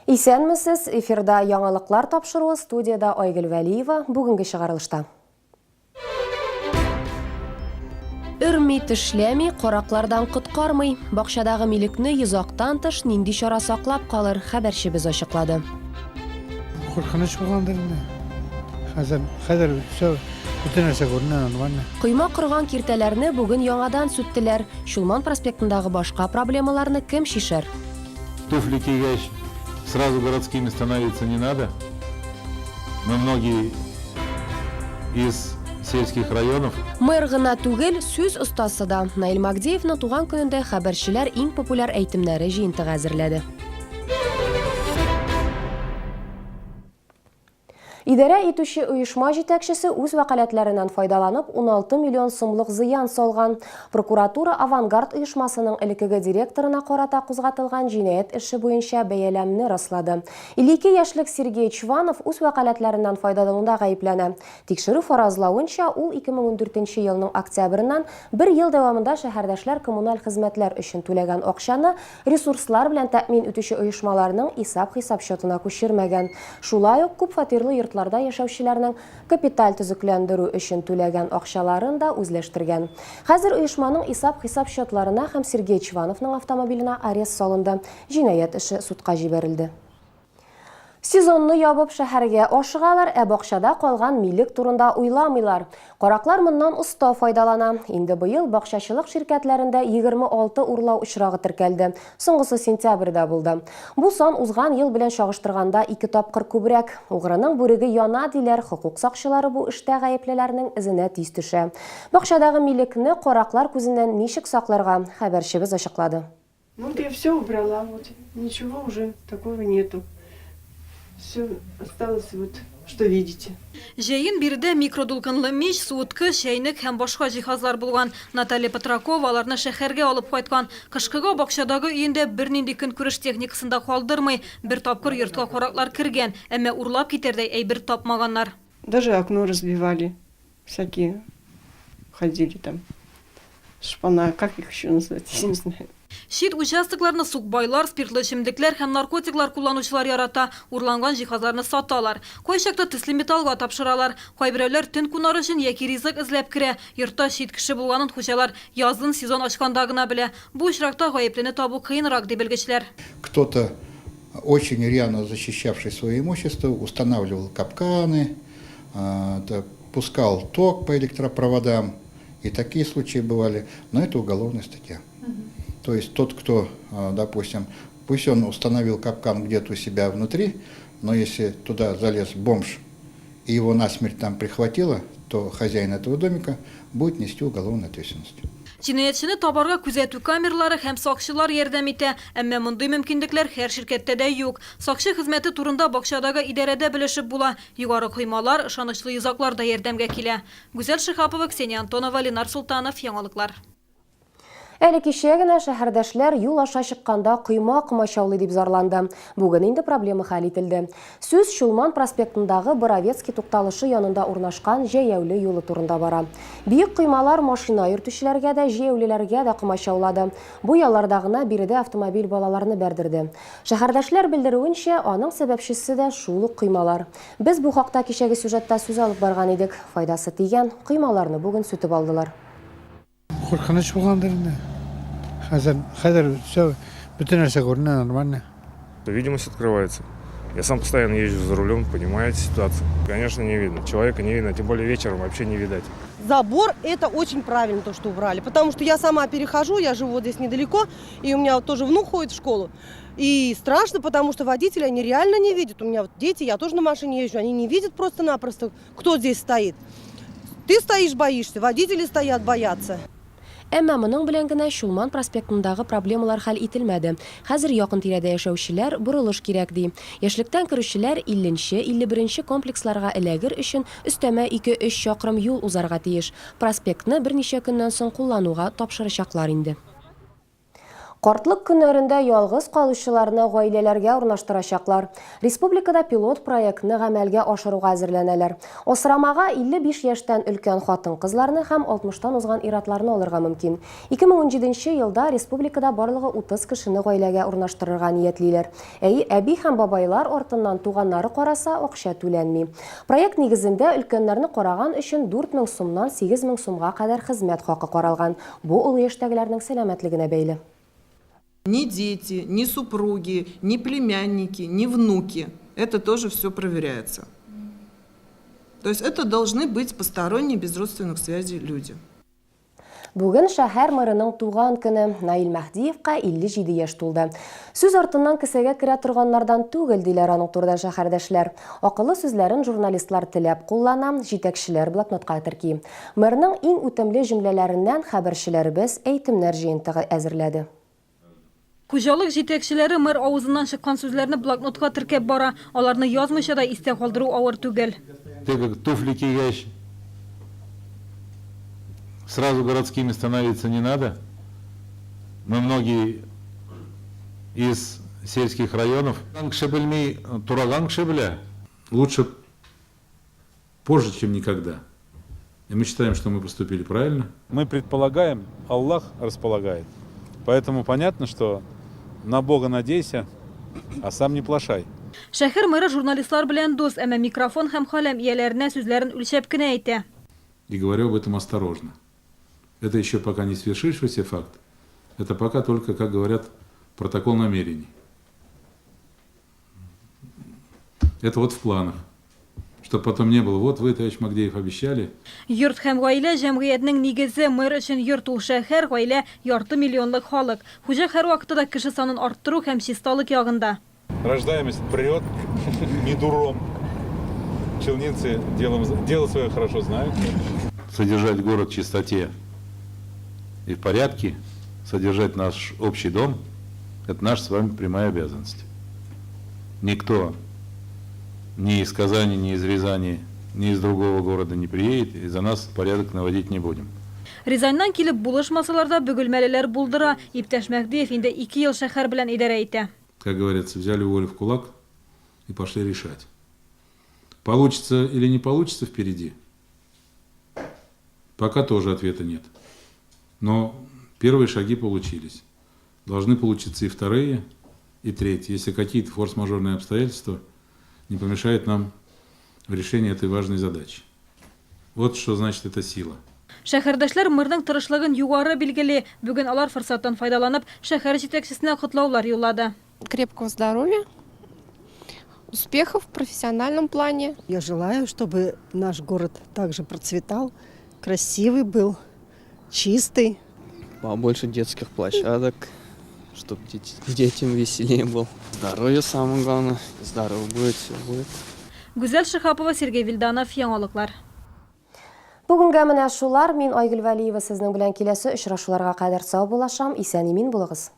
Исәнмесез, эфирда яңалыклар тапшыруы, студиядә Айгөл Вәлиева, бүгенге чыгарылышта. Өрми, тешләми, караклардан коткармый. Бакчадагы милекне йозактан тыш нинди чара саклап калыр, хәбәрчебез ачыклады. Куркыныч булгандыр инде. Хәзер, хәзер все, бөтен нәрсә күренә нормально. Койма корган киртәләрне бүген яңадан сүттеләр. Чулман проспектындагы башка проблемаларны кем чишәр? Туфли кигәч, сразу городскими становиться не надо. Но многие из сельских районов. Мэр гына түгел, сүз остасы да. Наил Магдеевның туган көнендә хәбәрчеләр иң популяр әйтемнәре җыентыгы әзерләде. Идарә итүче оешма җитәкчесе үз вәкаләтләреннән файдаланып 16 миллион сумлык зыян салган. Прокуратура Авангард оешмасының элеккеге директорына карата кузгатылган җинаять эше буенча бәяләмне раслады. 52 яшьлек Сергей Чванов үз вәкаләтләреннән файдалануда гаепләнә. Тикшерү фаразлавынча, ул 2014 елның октябреннән бер ел дәвамында шәһәрдәшләр коммуналь хезмәтләр өчен түләгән акчаны Ресурслар белән тәэмин итүче оешмаларның исәп-хисап счетына күчермәгән. Шулай ук күпфатирлы йортларда яшәүчеләрнең капиталь төзекләндерү өчен түләгән акчаларын да үзләштергән. Хәзер оешманың исәп-хисап счетларына һәм Сергей Чвановның автомобиленә арест салынды, җинаять эше судка җибәрелде. Сезонны ябып шәһәргә ашыгалар, ә бакчада калган милек турында уйламыйлар. Караклар моннан оста файдалана. Инде быел бакчачылык ширкәтләрендә 26 урлау очрагы теркәлде. Соңгысы сентябрьдә булды. Бу сан узган ел белән чагыштырганда ике тапкыр күбрәк. Угрының бүреге яна, диләр, хокук сакчылары бу эштә гаеплеләрнең эзенә тиз төшә. Бакчадагы милекне караклар күзеннән ничек сакларга, хәбәрчебез ачыклады. Ну вот я все убрала, вот ничего уже такого нету. Все осталось вот, что видите. Җәен биредә микродулкынлы мич, суыткыч, чәйнек һәм башка җиһазлар булган. Наталья Патракова аларны шәһәргә алып кайткан. Кышкыга бакчадагы өендә бернинди көнкүреш техникасын да калдырмый. Бер тапкыр йортка караклар кергән, әмма урлап китәрдәй әйбер тапмаганнар. Даже окно разбивали. Всякие ходили там. Шпана, как их еще назвать, я не знаю. Чит участокларны сукбайлар, спиртлы эчемлекләр һәм наркотиклар кулланучылар ярата, урланган җиһазларны саталар. Кайчакта төсле металлга тапшыралар. Кайберәүләр төн кунар өчен яки ризык эзләп керә. Йортта чит кеше булганын хуҗалар язын сезон ачканда гына белә. Бу очракта гаеплене табу кыенрак, ди белгечләр. Кто-то, очень рьяно защищавший свое имущество, устанавливал капканы, пускал ток по электропроводам, и такие случаи бывали, но это уголовная статья. То есть тот, кто, допустим, пусть он установил капкан где-то у себя внутри, но если туда залез бомж и его насмерть там прихватило, то хозяин этого домика будет нести уголовную ответственность. Җинаятьчене табарга күзәтү камералары һәм сакчылар ярдәм итә. Әмма мондый мөмкинлекләр һәр ширкәттә дә юк. Сакчы хезмәте турында бакчадагы идарәдә белешеп була. Югары коймалар, ышанычлы йозаклар да ярдәмгә килә. Гүзәл Шиһапова, Ксения Антонова, Ленар Солтанов, Яңалыклар. Әле кичә генә шәһәрдәшләр юл аша чыкканда койма комачаулый дип зарланды. Бүген инде проблема хәл ителде. Сүз Чулман проспектындагы Боровецкий тукталышы янында урнашкан җәяүле юлы турында бара. Биек коймалар машина йөртүчеләргә дә, җәяүлеләргә дә комачаулады. Бу ялларда гына биредә автомобиль балаларны бәрдерде. Шәһәрдәшләр белдерүенчә, аның сәбәпчесе дә шул ук коймалар. Без бу хакта кичәге сюжетта сүз алып барган идек. Файдасы тигән, коймаларны бүген сүтеп алдылар. Куркыныч булгандыр инде. Хәзер, хәзер все, бөтен нәрсә күренә нормально. Видимость открывается. Я сам постоянно езжу за рулем, понимаете ситуацию. Конечно, не видно. Человека не видно, тем более вечером вообще не видать. Забор – это очень правильно то, что убрали. Потому что я сама перехожу, я живу вот здесь недалеко, и у меня вот тоже внук ходит в школу. И страшно, потому что водители, они реально не видят. У меня вот дети, я тоже на машине езжу, они не видят просто-напросто, кто здесь стоит. Ты стоишь, боишься, водители стоят, боятся. Әмма моның белән генә Чулман проспектындагы проблемалар хәл ителмәде. Хәзер якын-тирәдә яшәүчеләр борылыш кирәк, ди. Яшьлектән керүчеләр 50 нче, 51 нче комплексларга эләгер өчен өстәмә ике-өч чакрым юл узарга тиеш. Проспектны берничә көннән соң куллануга тапшырачаклар инде. Картлык көннәрендә ялгыз калучыларны гаиләләргә урнаштырачаклар. Республикада пилот проектны гамәлгә ашыруга әзерләнәләр. Асрамага 55 яшьтән өлкән хатын-кызларны һәм 60 тан узган ир-атларны алырга мөмкин. 2017 елда республикада барлыгы 30 кешене гаиләгә урнаштырырга ниятлиләр. Әй, әби һәм бабайлар артыннан туганнары караса, акча түләнми. Проект нигезендә өлкәннәрне караган өчен 4000 сумнан 8000 сумга кадәр хезмәт хакы каралган. Бу олы яшьтәгеләрнең сәламәтлегенә бәйле. Ни дети, ни супруги, ни племянники, ни внуки. Это тоже все проверяется. То есть это должны быть посторонние, без родственных связей люди. Бүген шәһәр мэрының туган көне. Наил Мәһдиевка 57 яшь тулды. Сүз артыннан кесәгә керә торганнардан түгел, диләр аның турыда шәһәрдәшләр. Акыллы сүзләрен журналистлар теләп куллана, җитәкчеләр блокнотка терки. Мэрның иң үтемле җөмләләреннән хәбәрчеләребез әйтемнәр җыентыгы әзерләде. Хуҗалык җитәкчеләре мэр авызыннан чыккан сүзләрне блокнотка теркәп бара. Аларны язмыйча да истә калдыру авыр түгел. Ты как туфли кигәч, сразу городскими становиться не надо. Мы многие из сельских районов. Кеше белми, тураган кеше белә. Лучше позже, чем никогда. И мы считаем, что мы поступили правильно. Мы предполагаем, Аллах располагает. Поэтому понятно, что на Бога надейся, а сам не плошай. Шәһәр мэры журналистлар белән дус, әмма микрофон һәм каләм ияләренә сүзләрен үлчәп кенә әйтә. И говорю об этом осторожно. Это еще пока не свершившийся факт. Это пока только, как говорят, протокол намерений. Это вот в планах. Чтоб потом не было, вот вы, товарищ Магдеев, обещали. Йорт һәм гаилә җәмгыятьнең нигезе. Мэр өчен йорт ул шәһәр, гаилә, ярты миллионлык халык. Хуҗа һәрвакытта да кеше санын арттыру һәм чисталык ягында. Рождаемость прет, не дуром. Челнинцы делом, дело свое хорошо знают. Содержать город в чистоте и в порядке, содержать наш общий дом – это наша с вами прямая обязанность. Никто ни из Казани, ни из Рязани, ни из другого города не приедет, и за нас порядок наводить не будем. Рязаньнан килеп булышмасалар да, бөгелмәлеләр булдыра. Иптәш Мәһдиев инде ике ел шәһәр белән идарә итә. Как говорится, взяли волю в кулак и пошли решать. Получится или не получится впереди, пока тоже ответа нет. Но первые шаги получились. Должны получиться и вторые, и третьи, если какие-то форс-мажорные обстоятельства не помешают нам в решении этой важной задачи. Вот что значит эта сила. Шәһәрдәшләр мэрның тырышлыгын югары билгели. Бүген алар форсаттан файдаланып, шәһәр җитәкчесенә котлаулар юллады. Крепкого здоровья, успехов в профессиональном плане. Я желаю, чтобы наш город также процветал, красивый был, чистый. Побольше детских площадок, чтобы детям веселее было. Здоровье самое главное. Здорово будет, все будет. Гүзәл Шиһапова, Сергей Вильданов, Яңалыклар. Бүгенгә менә шулар. Мин Айгөл Вәлиева сезнең белән киләсе очрашуларга кадәр саубуллашам. Исән-имин булыгыз.